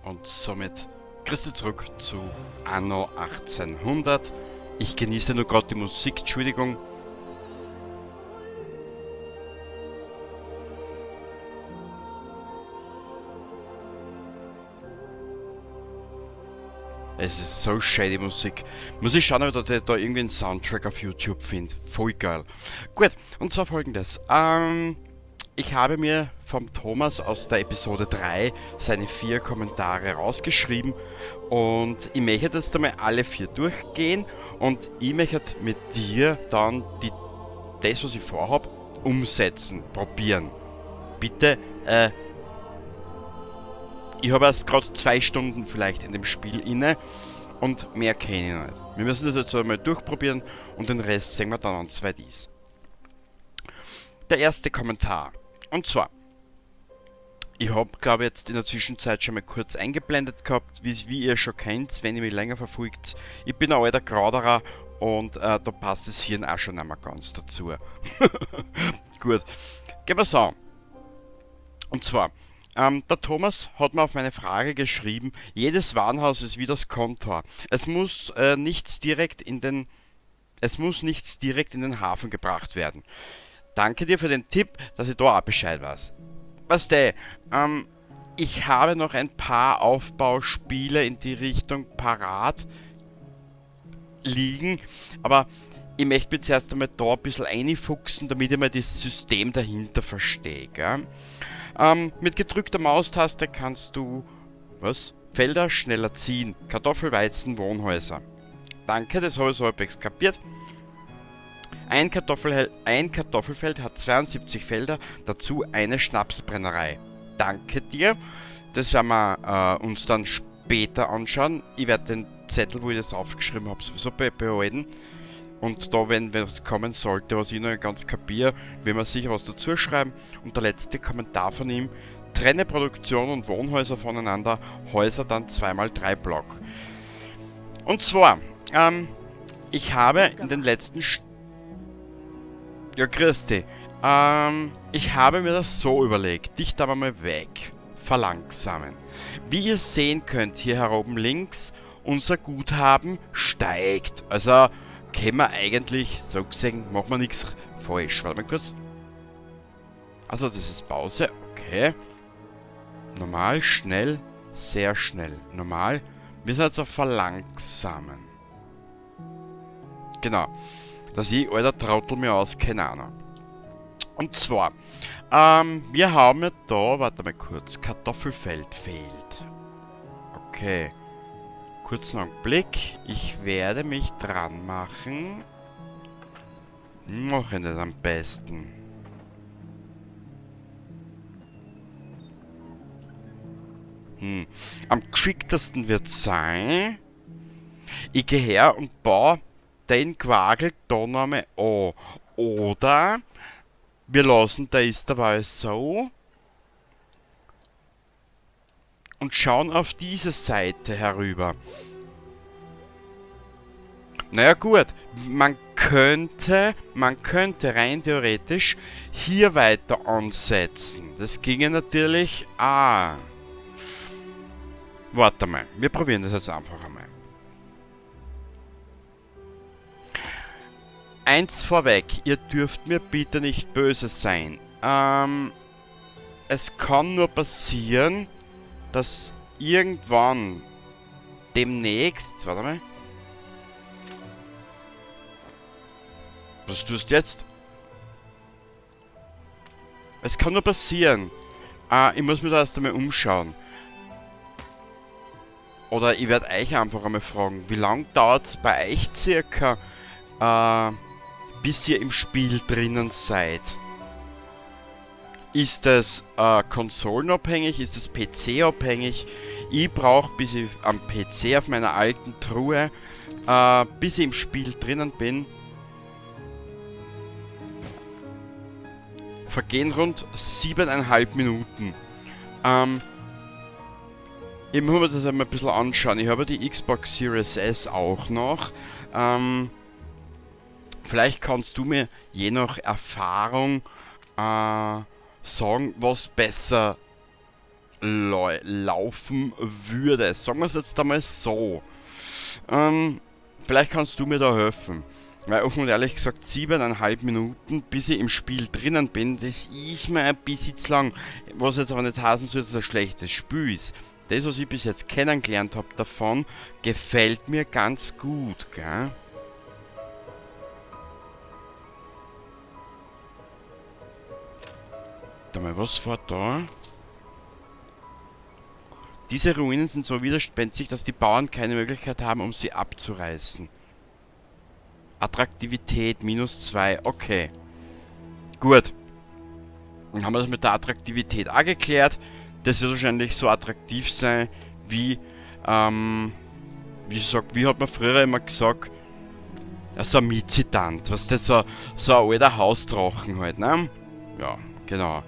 Und somit grüß dich zurück zu Anno 1800. Ich genieße nur gerade die Musik, Entschuldigung. Es ist so schön, die Musik. Muss ich schauen, ob ich da irgendwie einen Soundtrack auf YouTube finde. Voll geil. Gut, und zwar folgendes. Ich habe mir vom Thomas aus der Episode 3 seine 4 Kommentare rausgeschrieben und ich möchte jetzt einmal alle 4 durchgehen und ich möchte mit dir dann das, was ich vorhab, umsetzen, probieren. Bitte, ich habe erst grad 2 Stunden vielleicht in dem Spiel inne und mehr kenne ich nicht. Wir müssen das jetzt einmal durchprobieren und den Rest sehen wir dann an 2 Ds. Der erste Kommentar. Und zwar, ich hab, glaub ich, jetzt in der Zwischenzeit schon mal kurz eingeblendet gehabt, wie ihr schon kennt, wenn ihr mich länger verfolgt. Ich bin ein alter Grauderer und da passt das Hirn auch schon nicht mehr ganz dazu. Gut, gehen wir so an. Und zwar, der Thomas hat mir auf meine Frage geschrieben, jedes Warenhaus ist wie das Kontor. Es muss nichts direkt in den, es muss nichts direkt in den Hafen gebracht werden. Danke dir für den Tipp, dass ich da auch Bescheid weiß. Weißt du, ich habe noch ein paar Aufbauspiele in die Richtung parat liegen, aber ich möchte mich zuerst einmal da ein bisschen reinfuchsen, damit ich mal das System dahinter verstehe. Gell? Mit gedrückter Maustaste kannst du, was? Felder schneller ziehen. Kartoffel, Weizen, Wohnhäuser. Danke, das habe ich so halbwegs kapiert. Ein Kartoffelfeld hat 72 Felder, dazu eine Schnapsbrennerei. Danke dir. Das werden wir uns dann später anschauen. Ich werde den Zettel, wo ich das aufgeschrieben habe, sowieso behalten. Und da, wenn was kommen sollte, was ich noch nicht ganz kapiere, werden wir sicher was dazu schreiben. Und der letzte Kommentar von ihm: Trenne Produktion und Wohnhäuser voneinander, Häuser dann 2×3 Block. Und zwar, ich habe in den letzten St-, ja, grüß dich. Ich habe mir das so überlegt. Dich da mal weg. Verlangsamen. Wie ihr sehen könnt, hier heroben links, unser Guthaben steigt. Also können wir eigentlich, so gesehen, machen wir nichts falsch. Warte mal kurz. Also das ist Pause, okay. Normal, schnell, sehr schnell. Normal. Wir sind jetzt auf Verlangsamen. Genau. Dass ich, alter Trottel, mir aus, keine Ahnung. Und zwar, wir haben ja da, warte mal kurz, Kartoffelfeld fehlt. Okay. Kurzen Augenblick. Ich werde mich dran machen. Machen das am besten. Am geschicktesten wird sein, ich gehe her und baue den Quagel da nochmal an. Oder wir lassen da ist dabei so und schauen auf diese Seite herüber. Naja gut, man könnte rein theoretisch hier weiter ansetzen. Das ginge natürlich auch. Warte mal, wir probieren das jetzt einfach einmal. Eins vorweg, ihr dürft mir bitte nicht böse sein. Es kann nur passieren, dass irgendwann demnächst... Warte mal. Was tust du jetzt? Es kann nur passieren. Ich muss mir da erst einmal umschauen. Oder ich werd euch einfach einmal fragen, wie lange dauert's bei euch circa, bis ihr im Spiel drinnen seid? Ist das konsolenabhängig? Ist das P C-abhängig? Ich brauch, bis ich am PC auf meiner alten Truhe, bis ich im Spiel drinnen bin, vergehen rund 7,5 Minuten. Ich muss mir das einmal ein bisschen anschauen. Ich habe die Xbox Series S auch noch. Vielleicht kannst du mir je nach Erfahrung sagen, was besser laufen würde. Sagen wir es jetzt einmal so. Vielleicht kannst du mir da helfen. Weil offen und ehrlich gesagt, 7,5 Minuten, bis ich im Spiel drinnen bin, das ist mir ein bisschen zu lang. Was jetzt aber nicht heißen soll, dass es ein schlechtes Spiel ist. Das, was ich bis jetzt kennengelernt hab davon, gefällt mir ganz gut, gell? Warte mal, was war da? Diese Ruinen sind so widerspenstig, dass die Bauern keine Möglichkeit haben, um sie abzureißen. Attraktivität minus 2, okay. Gut. Dann haben wir das mit der Attraktivität auch geklärt. Das wird wahrscheinlich so attraktiv sein, wie hat man früher immer gesagt, ja, so ein Mietzitant, was das so ein alter Hausdrachen halt, ne? Ja, genau.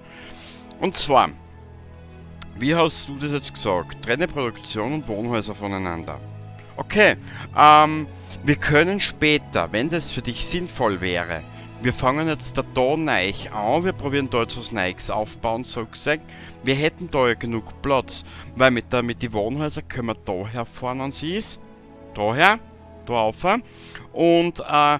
Und zwar, wie hast du das jetzt gesagt? Trenne Produktion und Wohnhäuser voneinander. Okay, wir können später, wenn das für dich sinnvoll wäre, wir fangen jetzt da neu an, wir probieren da jetzt was Neues aufbauen, so gesagt. Wir hätten da ja genug Platz, weil mit den Wohnhäusern können wir da herfahren, wenn sie ist. Daher, da rauf. Und da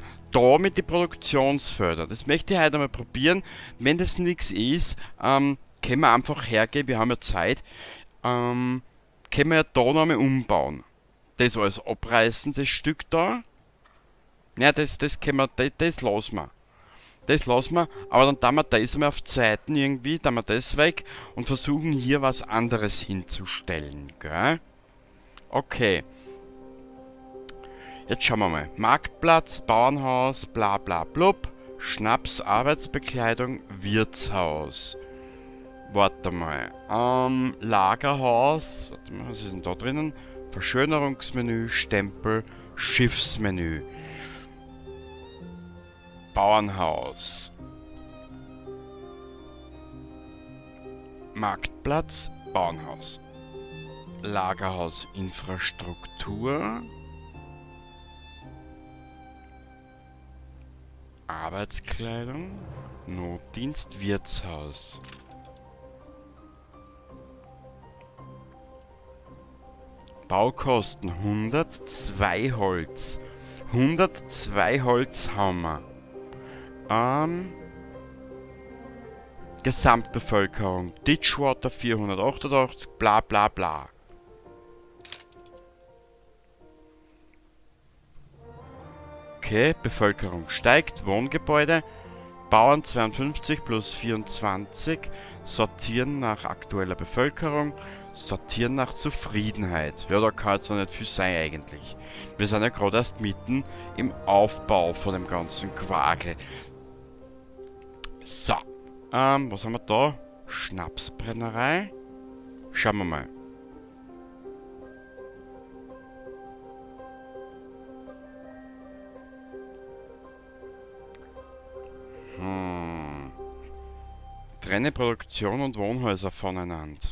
mit den Produktionsfeldern. Das möchte ich heute einmal probieren. Wenn das nix ist, können wir einfach hergehen, wir haben ja Zeit, können wir ja da nochmal umbauen. Das alles abreißen, das Stück da. Ja, das können wir, das lassen wir. Das lassen wir, aber dann tun wir das einmal auf Zeiten irgendwie, tun wir das weg und versuchen hier was anderes hinzustellen, gell? Okay. Jetzt schauen wir mal. Marktplatz, Bauernhaus, bla bla blub, Schnaps, Arbeitsbekleidung, Wirtshaus. Warte mal. Lagerhaus, warte mal, was ist denn da drinnen? Verschönerungsmenü, Stempel, Schiffsmenü. Bauernhaus. Marktplatz, Bauernhaus. Lagerhaus, Infrastruktur. Arbeitskleidung, Notdienst, Wirtshaus. Baukosten 102 Holz. 102 Holz haben wir. Gesamtbevölkerung Ditchwater 488, bla bla bla. Okay, Bevölkerung steigt, Wohngebäude, Bauern 52 plus 24, sortieren nach aktueller Bevölkerung, sortieren nach Zufriedenheit. Ja, da kann jetzt noch nicht viel sein eigentlich. Wir sind ja gerade erst mitten im Aufbau von dem ganzen Quargel. So, was haben wir da? Schnapsbrennerei. Schauen wir mal. Trenne Produktion und Wohnhäuser voneinander.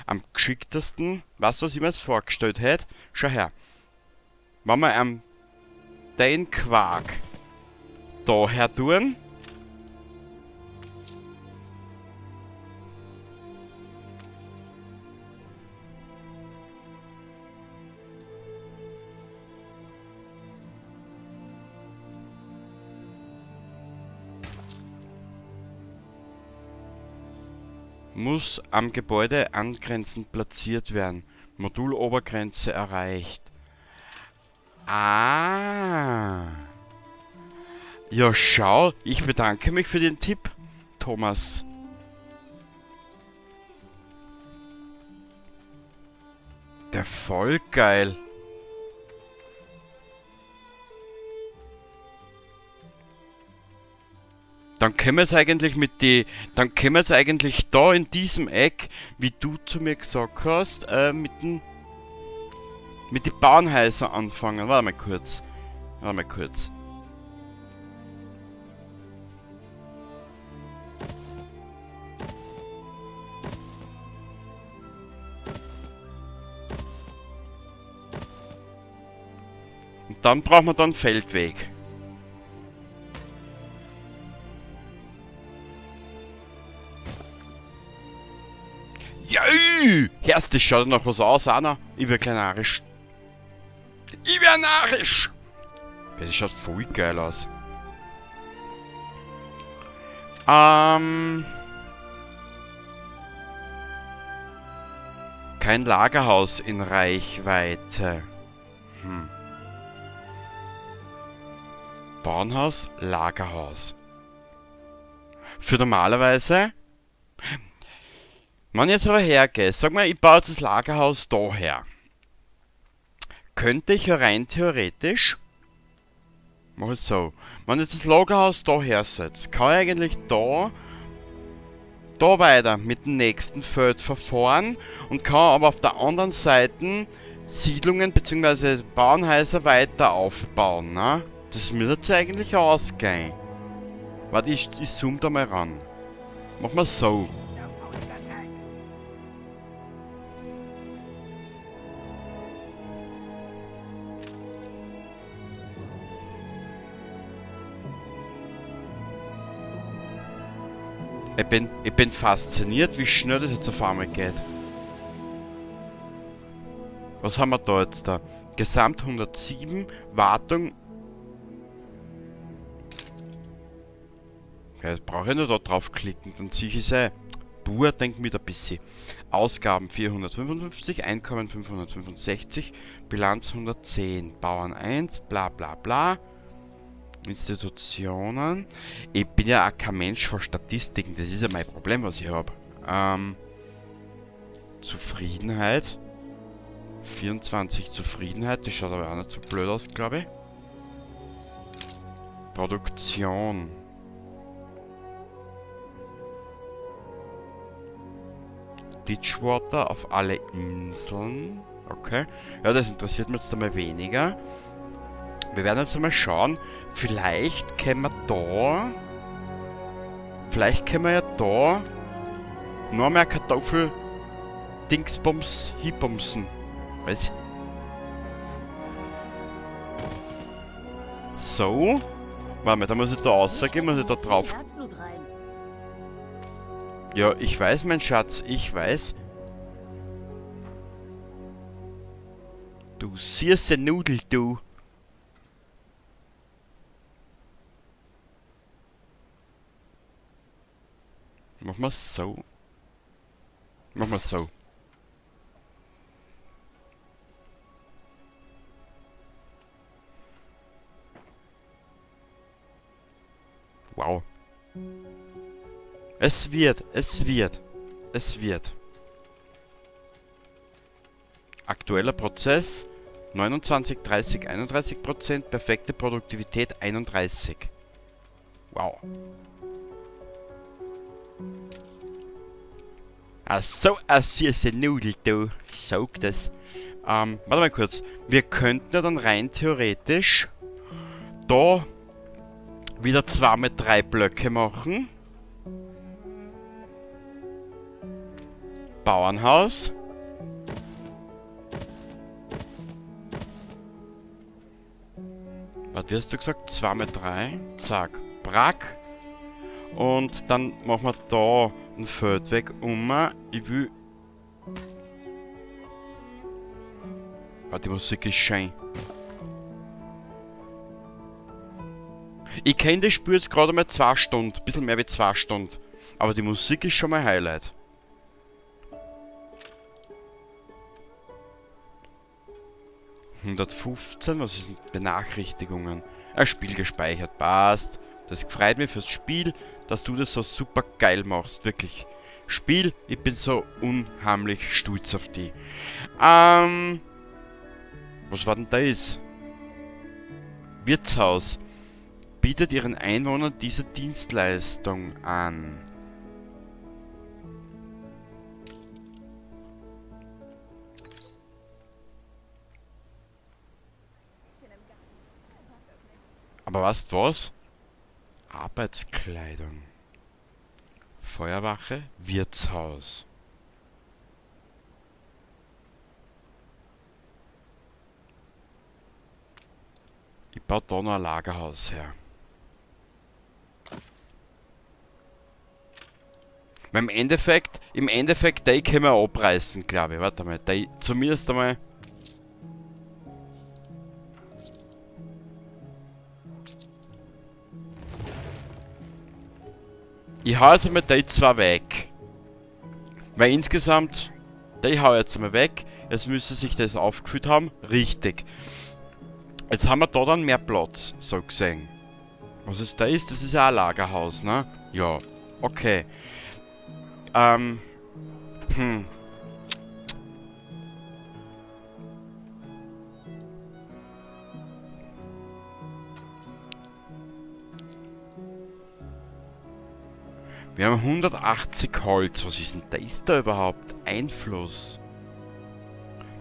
Am geschicktesten, weißt du, was ich mir jetzt vorgestellt hätte? Schau her. Wenn wir am den Quark da her tun. Muss am Gebäude angrenzend platziert werden. Modulobergrenze erreicht. Ah. Ja, schau. Ich bedanke mich für den Tipp, Thomas. Der voll geil. Dann können wir es eigentlich mit die, dann können wir es eigentlich da in diesem Eck, wie du zu mir gesagt hast, mit den Bauernhäusern anfangen. Warte mal kurz. Warte mal kurz. Und dann brauchen wir dann Feldweg. Ja, Herst, das schaut noch was aus, auch noch. Ich wär klein narrisch. Ich wär narrisch! Das schaut voll geil aus. Kein Lagerhaus in Reichweite. Bauernhaus, Lagerhaus. Für normalerweise... Wenn ich jetzt aber hergehe, sag mal, ich baue jetzt das Lagerhaus da her. Könnte ich ja rein theoretisch... Mach es so. Wenn ich jetzt das Lagerhaus da hersetze, kann ich eigentlich da weiter mit dem nächsten Feld verfahren und kann aber auf der anderen Seite Siedlungen bzw. Bauernhäuser weiter aufbauen, ne? Das müsste eigentlich ausgehen. Warte, ich zoome da mal ran. Mach mal so. Ich bin fasziniert, wie schnell das jetzt auf einmal geht. Was haben wir da jetzt da? Gesamt 107, Wartung. Okay, jetzt brauche ich nur da drauf klicken, dann ziehe ich es ein. Buhr, denk mit ein bisschen. Ausgaben 455, Einkommen 565, Bilanz 110, Bauern 1, bla bla bla. Institutionen. Ich bin ja auch kein Mensch für Statistiken, das ist ja mein Problem, was ich hab. Zufriedenheit. 24 Zufriedenheit, das schaut aber auch nicht so blöd aus, glaub ich. Produktion. Ditchwater auf alle Inseln. Okay. Ja, das interessiert mich jetzt einmal weniger. Wir werden jetzt einmal schauen, vielleicht können wir da... Vielleicht können wir ja da noch mehr Kartoffel-Dingsbums hinbumsen. Was? So. Warte mal, da muss ich da rausgehen, muss ich da drauf. Ja, ich weiß, mein Schatz, ich weiß. Du süße Nudel, du. Mach mal so. Mach mal so. Wow. Es wird, es wird, es wird. Aktueller Prozess 29, 30, 31%, perfekte Produktivität 31. Wow. Ach so, eine süße Nudel, du. Saug das. Warte mal kurz. Wir könnten ja dann rein theoretisch da wieder 2 mit 3 Blöcke machen. Bauernhaus. Warte, wie hast du gesagt? 2 mit 3. Zack. Brack. Und dann machen wir da einen Feldweg um. Ich will... Warte, die Musik ist schön. Ich kenn das Spiel jetzt gerade mal 2 Stunden. Ein bisschen mehr wie 2 Stunden. Aber die Musik ist schon mal Highlight. 115, was ist denn Benachrichtigungen? Ein Spiel gespeichert, passt. Das freut mich fürs Spiel, dass du das so super geil machst, wirklich. Spiel, ich bin so unheimlich stolz auf die. Was war denn das? Wirtshaus bietet ihren Einwohnern diese Dienstleistung an. Aber weißt du was? Arbeitskleidung. Feuerwache, Wirtshaus. Ich baue da noch ein Lagerhaus her. Weil im Endeffekt, die können wir abreißen, glaube ich. Warte mal, die, zumindest einmal. Ich hau jetzt einmal die zwei weg. Weil insgesamt, die hau ich jetzt einmal weg. Jetzt müsste sich das aufgefüllt haben. Richtig. Jetzt haben wir da dann mehr Platz, so gesehen. Was ist da ist? Das ist ja ein Lagerhaus, ne? Ja, okay. Wir haben 180 Holz. Was ist denn das da überhaupt? Einfluss.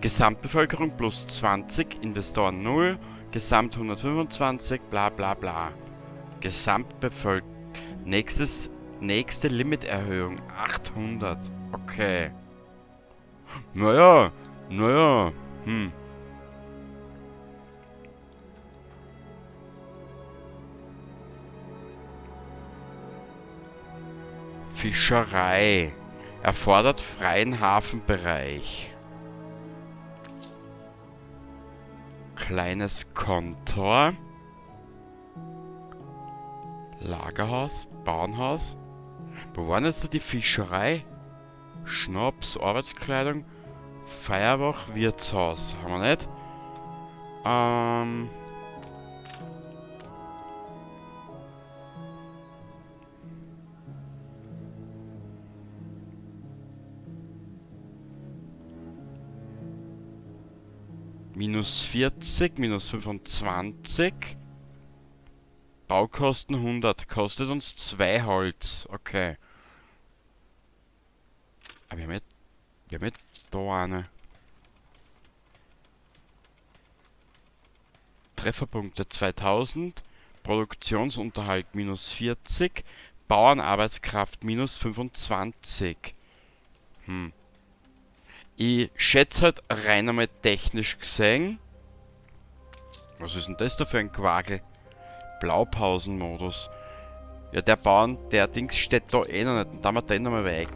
Gesamtbevölkerung plus 20, Investoren 0, Gesamt 125, bla bla bla. Gesamtbevölkerung. Nächste Limiterhöhung 800. Okay. Naja, naja. Fischerei. Erfordert freien Hafenbereich. Kleines Kontor. Lagerhaus, Bauernhaus. Wo war denn jetzt da die Fischerei? Schnaps, Arbeitskleidung, Feierbach, Wirtshaus. Haben wir nicht? Minus 40, minus 25. Baukosten 100. Kostet uns 2 Holz. Okay. Aber wir haben ja da eine. Trefferpunkte 2000. Produktionsunterhalt minus 40. Bauernarbeitskraft minus 25. Ich schätze halt rein einmal technisch gesehen. Was ist denn das da für ein Quakel? Blaupausenmodus. Ja, der Bauern, der Dings steht da eh noch nicht. Dann tun wir den nochmal weg.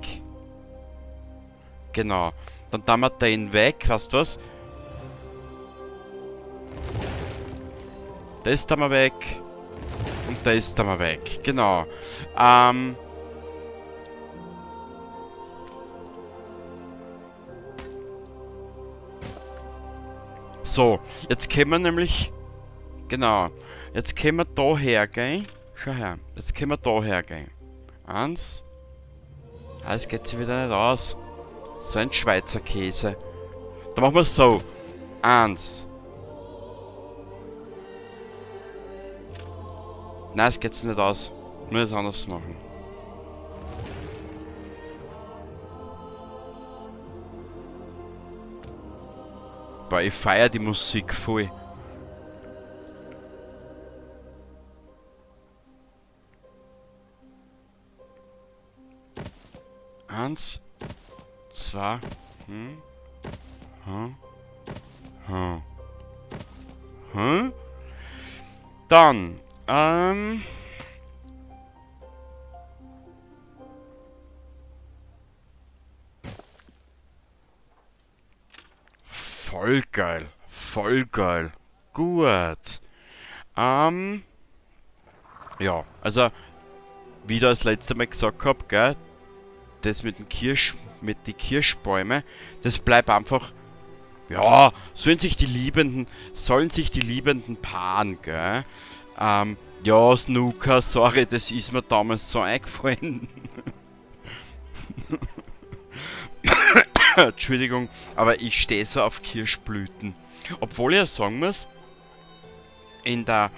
Genau. Dann tun wir den weg. Weißt du was? Das tun wir weg. Und das tun wir weg. Genau. So, jetzt können wir nämlich... Genau. Jetzt können wir da hergehen. Schau her. Jetzt können wir da hergehen. 1. Ah, es geht sich wieder nicht aus. So ein Schweizer Käse. Da machen wir es so. 1. Nein, es geht sich nicht aus. Nur das anders machen. Boah, ich feier die Musik voll. 1, 2, Dann, voll geil, voll geil. Gut. Ja, also, wie ich das letzte Mal gesagt hab, gell, das mit dem Kirsch, mit die Kirschbäume, das bleibt einfach, ja, sollen sich die Liebenden, sollen sich die Liebenden paaren, gell? Ja, Snooker, sorry, das ist mir damals so eingefallen. Entschuldigung, aber ich stehe so auf Kirschblüten. Obwohl ich ja sagen muss, in der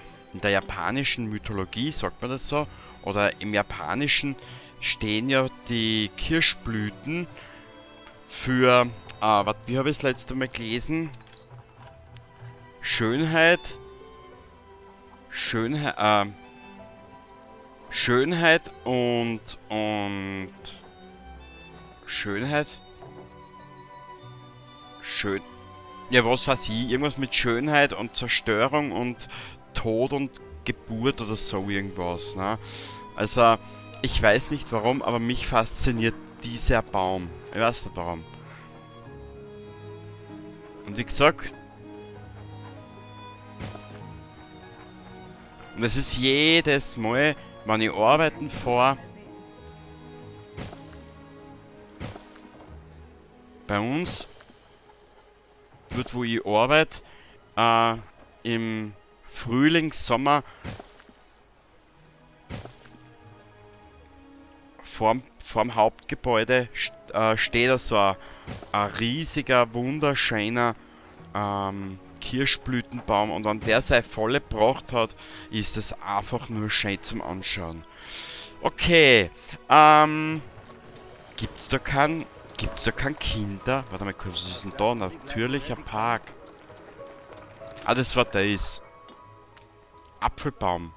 japanischen Mythologie, sagt man das so, oder im Japanischen stehen ja die Kirschblüten für, warte, wie habe ich das letzte Mal gelesen? Schönheit, Schönheit und Schönheit, schön, ja, was weiß ich, irgendwas mit Schönheit und Zerstörung und Tod und Geburt oder so irgendwas, ne? Also, Ich weiß nicht warum, aber mich fasziniert dieser Baum. Ich weiß nicht warum. Und wie gesagt, und es ist jedes Mal, wenn ich arbeiten fahre, bei uns, dort wo ich arbeite, im Frühling, Sommer, vorm Hauptgebäude steht da so ein riesiger, wunderschöner Kirschblütenbaum, und wenn der seine volle Pracht hat, ist es einfach nur schön zum Anschauen. Okay, gibt's da kein, gibt's da kein Kinder? Warte mal kurz, was ist denn da? Natürlicher Park. Ah, das war das. Apfelbaum.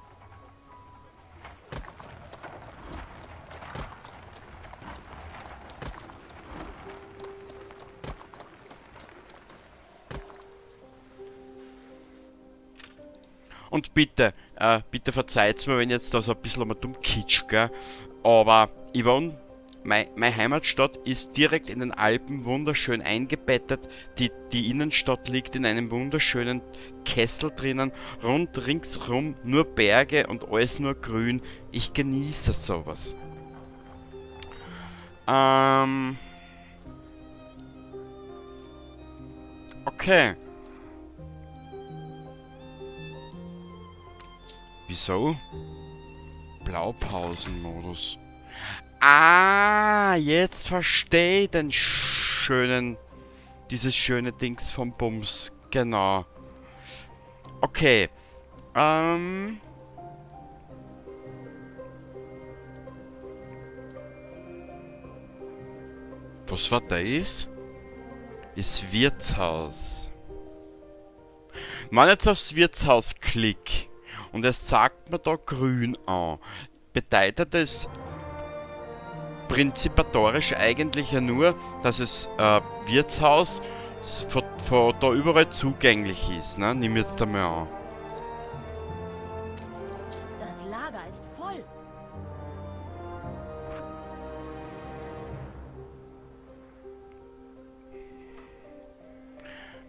Und bitte verzeiht's mir, wenn ich jetzt da so ein bisschen um dumm kitsch, gell? Aber ich wohne, meine Heimatstadt ist direkt in den Alpen wunderschön eingebettet. Die Innenstadt liegt in einem wunderschönen Kessel drinnen, rund ringsrum nur Berge und alles nur grün. Ich genieße sowas. Okay. Wieso? Blaupausenmodus. Ah, jetzt verstehe ich dieses schöne Dings vom Bums. Genau. Okay. Was war das? Ist Wirtshaus. Wenn ich jetzt aufs Wirtshaus klick und es zeigt mir da grün an, bedeutet das prinzipatorisch eigentlich ja nur, dass es Wirtshaus von da überall zugänglich ist, ne? Nimm jetzt einmal an. Das Lager ist voll.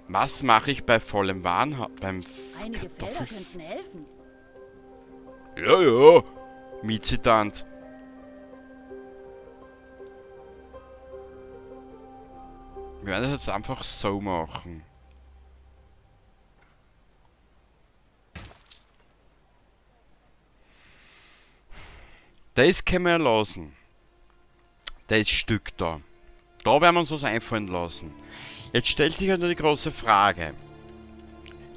Was mache ich bei vollem Warenhaus? Beim Einige Felder Kartoffel- könnten helfen. Ja, ja. Miezitant. Wir werden das jetzt einfach so machen. Das können wir ja lassen. Das Stück da. Da werden wir uns was einfallen lassen. Jetzt stellt sich halt nur die große Frage.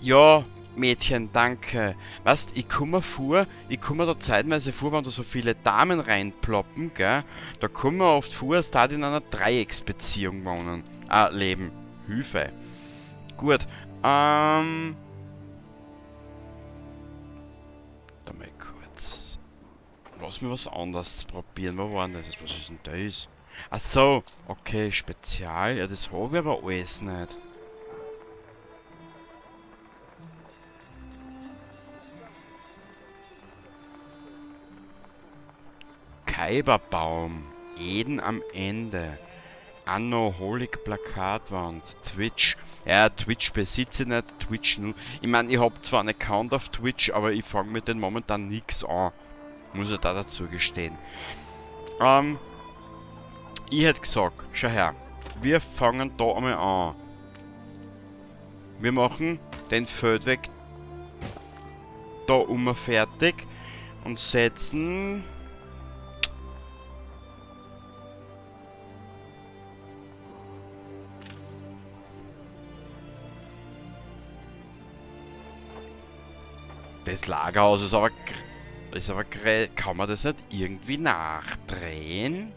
Ja, Mädchen, danke. Weißt, ich komm mir vor, ich komm mir da zeitweise vor, wenn da so viele Damen reinploppen, gell? Da komm mir oft vor, als da in einer Dreiecksbeziehung wohnen. Leben. Hilfe. Gut. Da mal kurz. Lass mir was anderes probieren. Wo war denn das? Was ist denn das? Ach so. Okay, Spezial. Ja, das hab ich aber alles nicht. Kaiberbaum. Eden am Ende. Anno Holik Plakatwand. Twitch. Ja, Twitch besitze ich nicht. Twitch nur. Ich mein, ich hab zwar einen Account auf Twitch, aber ich fang mit den momentan nix an. Muss ich da dazu gestehen. Ich hätt gesagt, schau her. Wir fangen da einmal an. Wir machen den Feldweg da um fertig und setzen das Lagerhaus ist aber ist aber kann man das nicht irgendwie nachdrehen?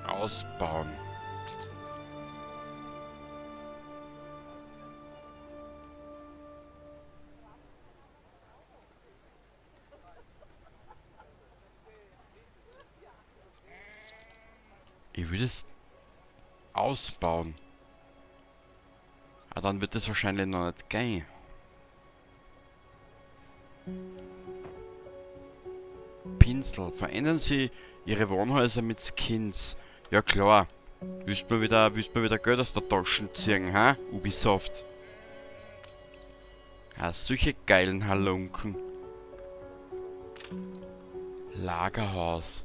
Ausbauen. Ich will das ausbauen. Ah, dann wird das wahrscheinlich noch nicht gehen. Pinsel. Verändern Sie Ihre Wohnhäuser mit Skins. Ja klar. Willst mir wieder Geld aus der Taschen ziehen, ha? Ubisoft. Ah, solche geilen Halunken. Lagerhaus.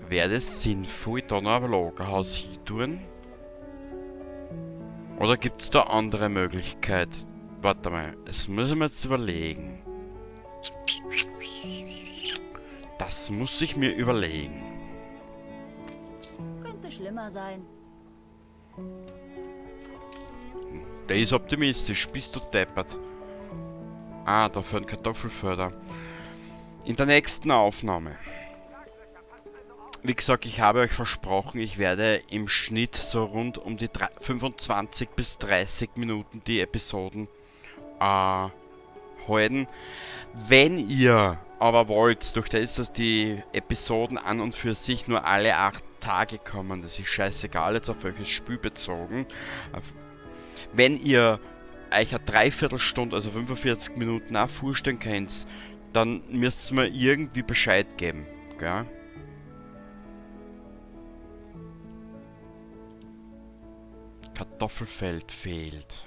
Wäre das sinnvoll, da noch ein Lagerhaus hin tun? Oder gibt's da andere Möglichkeit? Warte mal, das muss ich mir jetzt überlegen. Das muss ich mir überlegen. Könnte schlimmer sein. Der ist optimistisch, bist du deppert. Ah, da für einen Kartoffelförder. In der nächsten Aufnahme. Wie gesagt, ich habe euch versprochen, ich werde im Schnitt so rund um die 25 bis 30 Minuten die Episoden halten. Wenn ihr aber wollt, durch das, dass die Episoden an und für sich nur alle 8 Tage kommen, das ist scheißegal, jetzt auf welches Spiel bezogen. Wenn ihr euch eine Dreiviertelstunde, also 45 Minuten auch vorstellen könnt, dann müsst ihr mir irgendwie Bescheid geben, gell? Kartoffelfeld fehlt.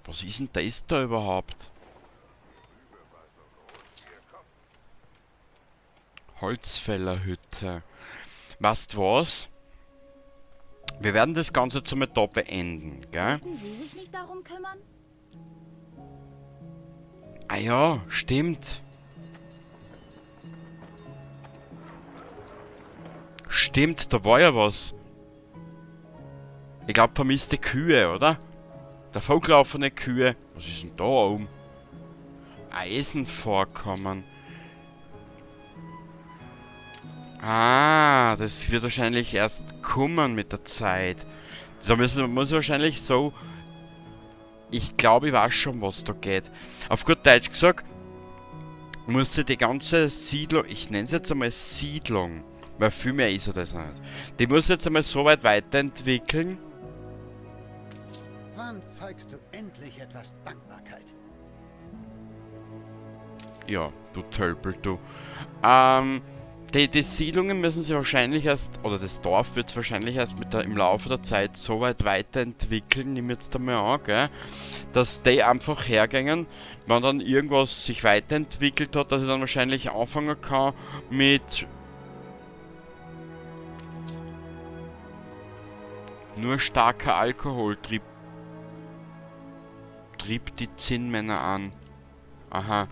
Was ist denn das da überhaupt? Holzfällerhütte. Weißt du was? Wir werden das Ganze jetzt einmal da beenden, gell? Könnten Sie sich nicht darum kümmern? Ah ja, stimmt. Stimmt, da war ja was. Ich glaub, vermisste Kühe, oder? Der vorgelaufene Kühe. Was ist denn da oben? Eisenvorkommen. Ah, das wird wahrscheinlich erst kommen mit der Zeit. Da muss ich wahrscheinlich so... Ich glaube, ich weiß schon, was da geht. Auf gut Deutsch gesagt, muss ich die ganze Siedlung... Ich nenne es jetzt einmal Siedlung. Weil viel mehr ist ja das nicht. Die muss jetzt einmal so weit weiterentwickeln. Wann zeigst du endlich etwas Dankbarkeit? Ja, du Tölpel, du. Die Siedlungen müssen sie wahrscheinlich erst, oder das Dorf wird's wahrscheinlich erst im Laufe der Zeit so weit weiterentwickeln, nimm jetzt einmal an, gell, dass die einfach hergängen, wenn dann irgendwas sich weiterentwickelt hat, dass ich dann wahrscheinlich anfangen kann mit nur starker Alkohol trieb die Zinnmänner an. Aha.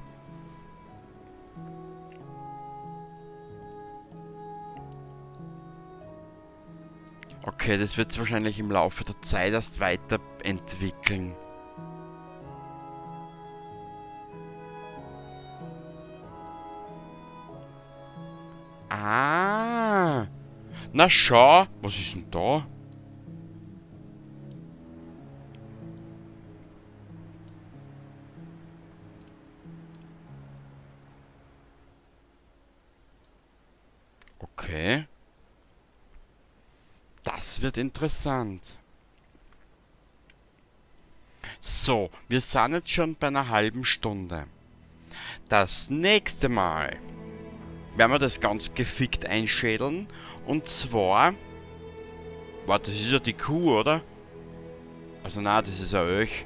Okay, das wird's wahrscheinlich im Laufe der Zeit erst weiterentwickeln. Ah. Na schau. Was ist denn da? Okay. Das wird interessant. So, wir sind jetzt schon bei einer halben Stunde. Das nächste Mal werden wir das ganz gefickt einschädeln. Und zwar... Warte, das ist ja die Kuh, oder? Also nein, das ist ein Elch.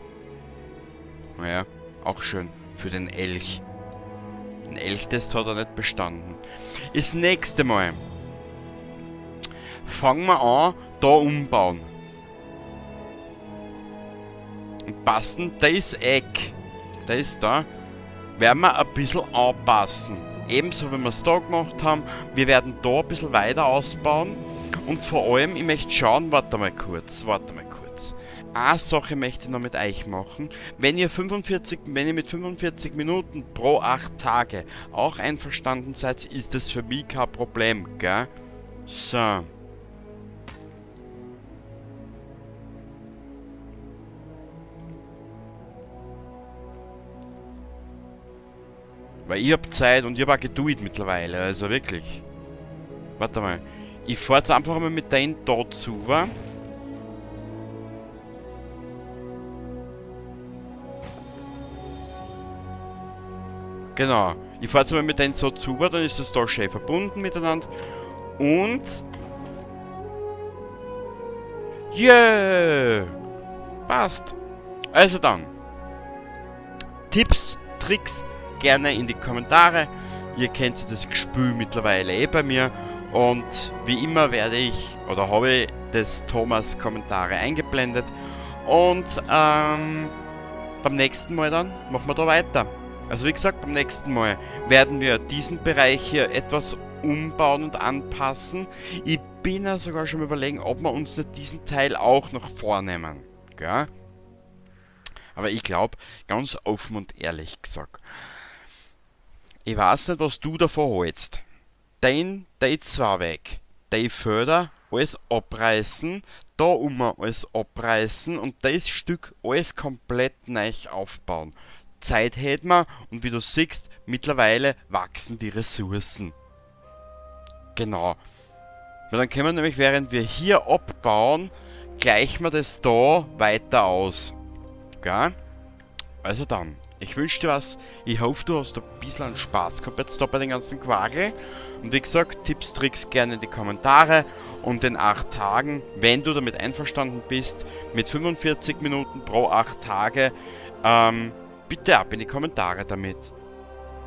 Naja, auch schön für den Elch. Den Elchtest hat er nicht bestanden. Das nächste Mal fangen wir an, da umbauen. Und passen das Eck, das da, werden wir ein bisschen anpassen. Ebenso wie wir es da gemacht haben, wir werden da ein bisschen weiter ausbauen. Und vor allem, ich möchte schauen, warte mal kurz, warte mal kurz. Eine Sache möchte ich noch mit euch machen. Wenn ihr 45, wenn ihr mit 45 Minuten pro 8 Tage auch einverstanden seid, ist das für mich kein Problem, gell? So. Weil ich hab Zeit und ich hab auch Geduld mittlerweile, also wirklich. Warte mal. Ich fahr jetzt einfach mal mit denen da zu, wa? Genau. Ich fahr jetzt mal mit denen so zu, dann ist das da schön verbunden miteinander. Und... Yeah! Passt. Also dann. Tipps, Tricks, gerne in die Kommentare. Ihr kennt das Gespül mittlerweile eh bei mir. Und wie immer werde ich, oder habe ich des Thomas Kommentare eingeblendet. Und beim nächsten Mal dann machen wir da weiter. Also wie gesagt, beim nächsten Mal werden wir diesen Bereich hier etwas umbauen und anpassen. Ich bin ja sogar schon überlegen, ob wir uns nicht diesen Teil auch noch vornehmen. Gell? Aber ich glaub, ganz offen und ehrlich gesagt, ich weiß nicht, was du davon hältst. Den, die zwei weg, die Förder, alles abreißen, da alles abreißen und das Stück alles komplett neu aufbauen. Zeit hätten wir und wie du siehst, mittlerweile wachsen die Ressourcen. Genau. Weil dann können wir nämlich, während wir hier abbauen, gleichen wir das da weiter aus. Gell? Also dann, ich wünsche dir was. Ich hoffe, du hast ein bisschen Spaß gehabt jetzt da bei den ganzen Quagel. Und wie gesagt, Tipps, Tricks gerne in die Kommentare. Und in 8 Tagen, wenn du damit einverstanden bist, mit 45 Minuten pro 8 Tage, bitte ab in die Kommentare damit.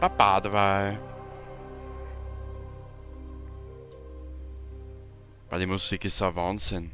Baba dabei. Weil die Musik ist ein Wahnsinn.